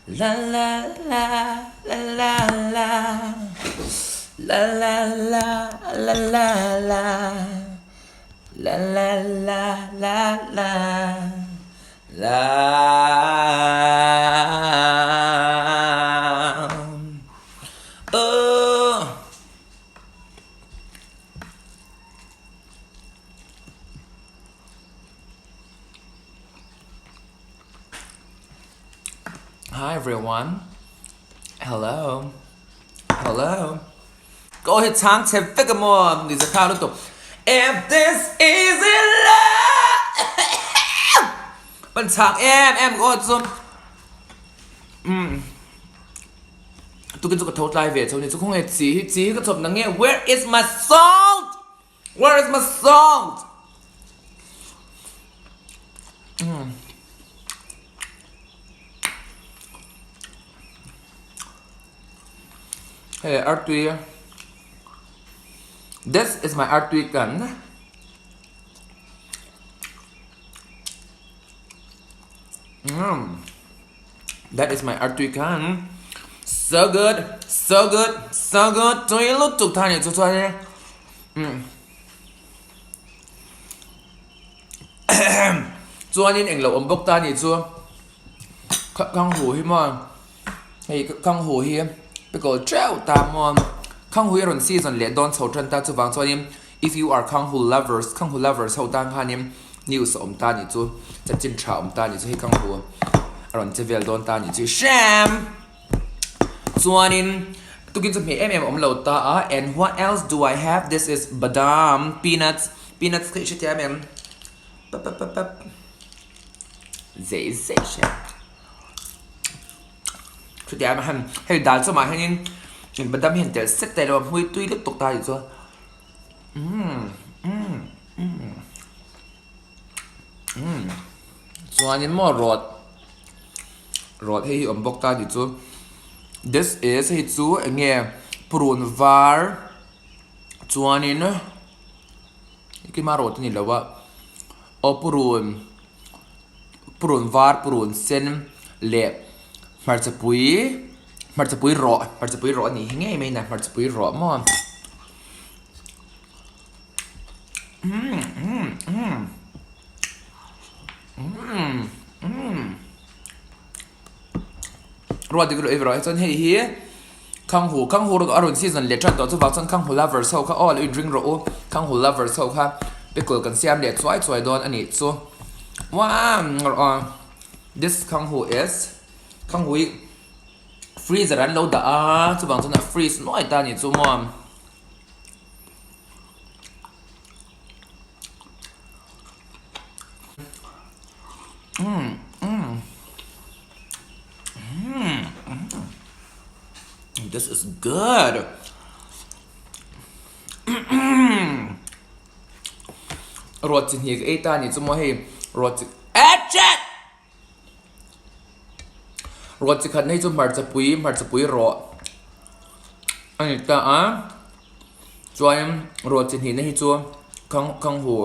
La la la la la la La la la la la la La la la la la la Oh Hi everyone. Hello. Hello. Go ahead chang che vek mo ni za kha lutuk. If this isn't love. Pan chak em em go chu. Mm. Tukin chu ka tho tlai ve chho ni chu khong e chi hi chi hi ka chop na nge where is my salt? Where is my salt? Mm. Hey, artui. This is my artui kan. Mm. That is my artui kan. So good, so good, so good. Tui lutuk tha ni chu chuan mm. Chuanin englo awm bawk ta ni chu khang hu hi maw hei khang hu hi pickle teuh ta maw khang hu hi a rawn season leh dawn chho tan ta chuvang chuanin if you are khang hu lovers khang hu lovers ho tan khanin news a awm ta ni chu chanchin tha awm ta ni chu hei khang hu a rawn che vel dawn ta ni chu hriam chuanin tukin chu hmeh em em a awm lo ta a and what else do I have this is badam peanuts peanuts kha i hrethiam em pap pap pap pap zei zei hria chutiang ah hian hei dal chawmah hianin badam hi an telh set daih lo a hmui tui lutuk ta tih chuan umm umm umm umm chuanin maw rawt rawt hei hi awm bawk ta tih chu this is hei chu eng nge purun var chuanin keimah rawt a ni lo a aw purun purun var purun sen leh hmarcha pui hmarcha pui rawh hmarcha pui rawh a nih hi ngei mai a hmarcha pui rawh maw umm umm umm umm umm ruat dik erawh erawh hi chuan hei hi khanghu khanghu a rawn season leh tan tawh chuvang chuan khanghu lovers ho kha aw lo inring rawh u khanghu lovers ho kha pickle kan siam leh chuai chuai dawn a nih chu uaaa this khanghu is khanghu hi freezer an lo dah a chuvang chuan a freeze nuai ta a nih chu maw. This is good. Ruat chi hnih ka ei ta ni chu maw hei ruat chi Action! Ruat chi khat na hi chu hmarcha pui hmarcha pui rawh a ni ta a chuan ruat chi hnih na hi chu khang khang hu.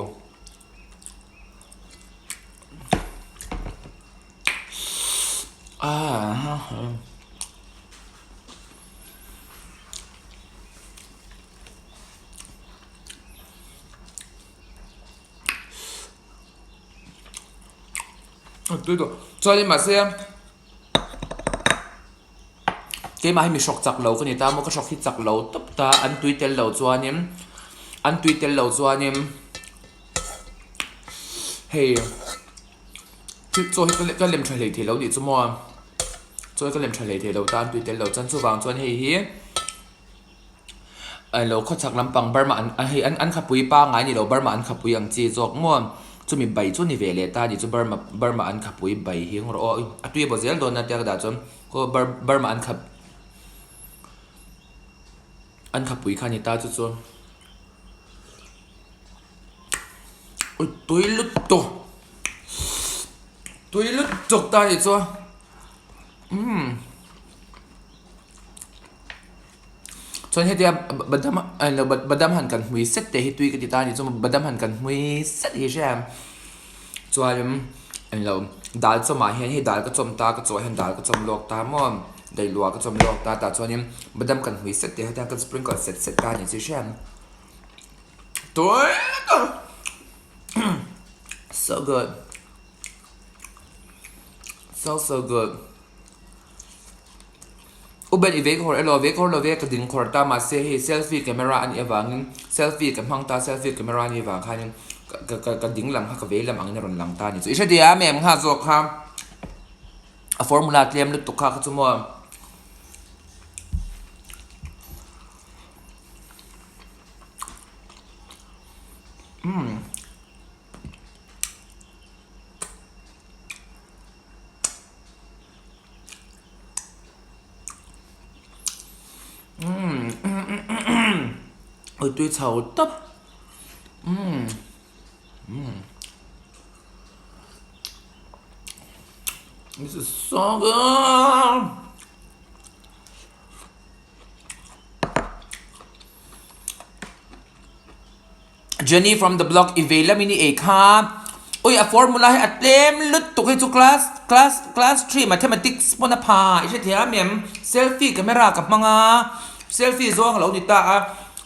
Chuanin mahse keimah hi mi hrawk chak lo ka ni ta maw ka hrawk hi chak lo tawp ta an tui tel lo chuanin an tui tel lo chuanin hei chaw hi ka lem tha hlei thei lo nih chu maw chaw hi ka lem tha hlei thei lo ta an tui tel lo chuan chuvang chuan hei hi Alo khawchhak lampang Burma an hei an an khapui pangngai ni lo Burma an khapui ang chi zawk maw chumi bai chu ni ve leh ta ni chu Burma Burma an khapui bai hi ang rawh aw a tui baw zel dawn a tia ka dah chuan khaw Bur Burma an khap an khapui kha a ni ta chu chu ui tui lutuk tui lutuk ta ni chu umm. Chuan hetia badam eng lo badam han kan hmui set te hi tui ka ti ta a ni chuan badam han kan hmui set hi hria em chuan. Englo dal chawmah hian hei dal ka chawm ta ka chaw hian dal ka chawm lawk ta maw daihluah ka chawm lawk ta tah chuanin badam kan hmui set te hetiang kan sprinkle set set ta a ni chu i hria ang tui lutuk so good so so good. U Ben i vei khawr elaw vei khawr lo ve ka ding khawr ta mahse hei selfie camera a nih avangin selfie ka hmang ta selfie camera a nih avang khanin ka ka ka ding lam kha ka vei lam angin a rawn lang ta a ni chu i hre diam em kha zawk kha a formula tlem lutuk kha kha chu maw. Ui tui chho tawp umm umm this is so good Jenny from the block i vei lamin i ei kha ui a formula hi a tlem lutuk hi chu class class class 3 mathematics pawn a pha i hre thiam em selfie camera ka hmang a selfie zawng a lo ni ta a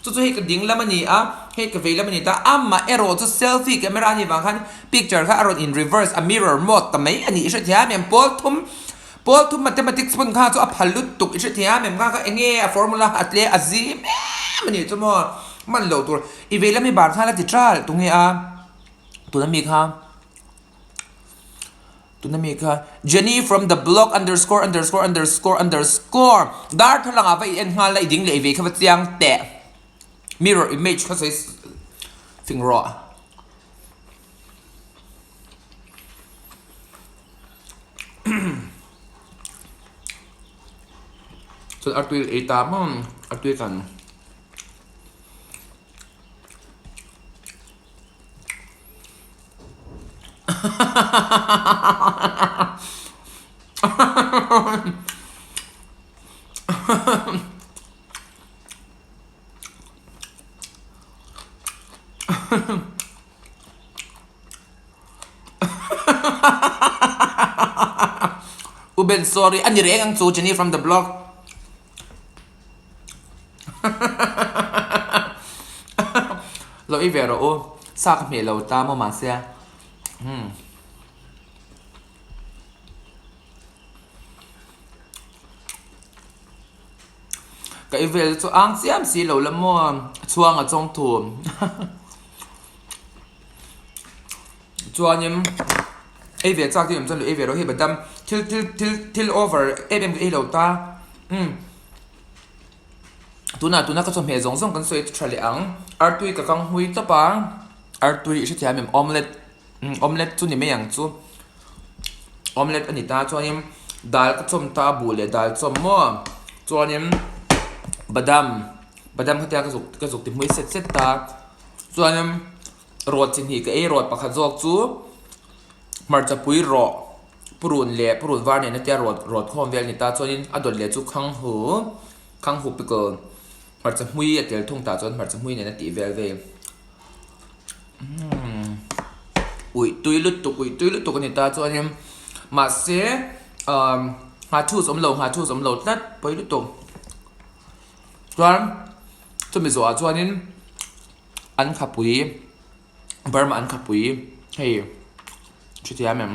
chu chu hei ka ding lam a ni a hei ka vei lam a ni ta a amah erawh chu selfie camera a nih vang khan picture kha a rawn in reverse a mirror mode ta mai a ni i hre thiam em pawl thum pawl thum mathematics pawn kha chu a pha lutuk i hre thiam em kha kha enge a formula a tle a zim em a ni chu maw. Man loh tur i vei lam hi bar khan a ti tral tunge a tuna mi kha tuna mi kha Jenny from the block underscore underscore underscore underscore darthlalang ah va i en nghal la i ding leh i vei kha va chiang teh mirror image kha sawi fing rawh. Chuan artui ei ta maw artui kan. U Ben sorry a ni reng ang chu Jenny from the block. Lo i ve rawh u, sa ka hmeh lo ta maw mahse umm. Ka i vel chu ang chiam si lo la maw a chhuang a chawng thum. Chuanin ei ve chak te awm chuan ei ve rawh hei badam thil thil thil thil over em em ka ei lo ta umm tunah tuna ka chawhmeh zawng zawng kan sawi tha leh ang artui ka kang hmui tawp a artui i hrethiam em omelette umm omelette chu ni mai ang chu omelette a ni ta chuanin dal ka chawm ta a buh leh dal chawm maw chuanin badam badam khatia ka zuk ka zuk ti hmui set set ta chuanin. Rawt chi hnih ka ei rawt pakhat zawk chu hmarcha pui rawh purun leh purun var nen a tia rawt rawt khawm vel a ni ta chuanin a dawt leh chu khanghu khanghu pickle hmarcha hmui a tel thung tah chuan hmarcha hmui nen a tih vel vel umm uih tui lutuk uih tui lutuk a ni ta chuanin mahse umm nghathu awm lo nghathu awm lo tlat pawi lutuk chuan chumi zawhah chuanin. An khapui Burma an khapui hei hrethiam em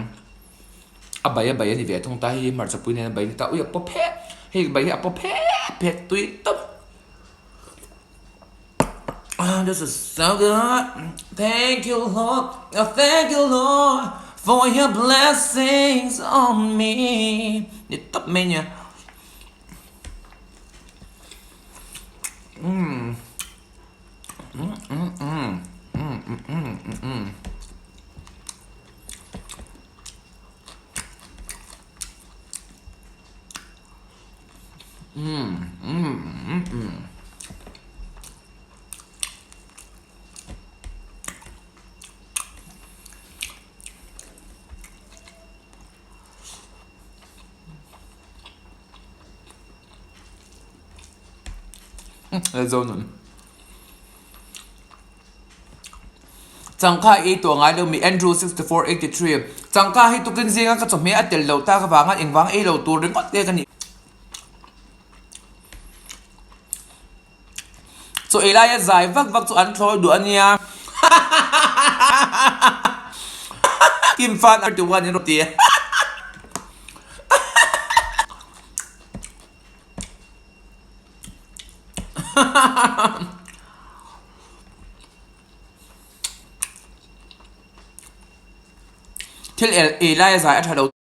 a bai a bai a ni ve thung ta hei hi hmarcha pui nen a bai a ni ta ui a paw phet hei bai hi a paw phet phet tui tawp ah this is so good thank you lord thank you lord for your blessings on me ni tawp mai nia umm. Zonun. Changkha ei tawh ngai lo mi Andrew 6483. Changka hi tukin zinga ka chawhmeh a tel lo tak avanga engvang ei lo tur ringawt te ka nih. Chaw ei laia zai vak vak chu an thlawi duh a nia. Kim fan a ti uan in rawn ti. Thil ei laia zai a tha lo.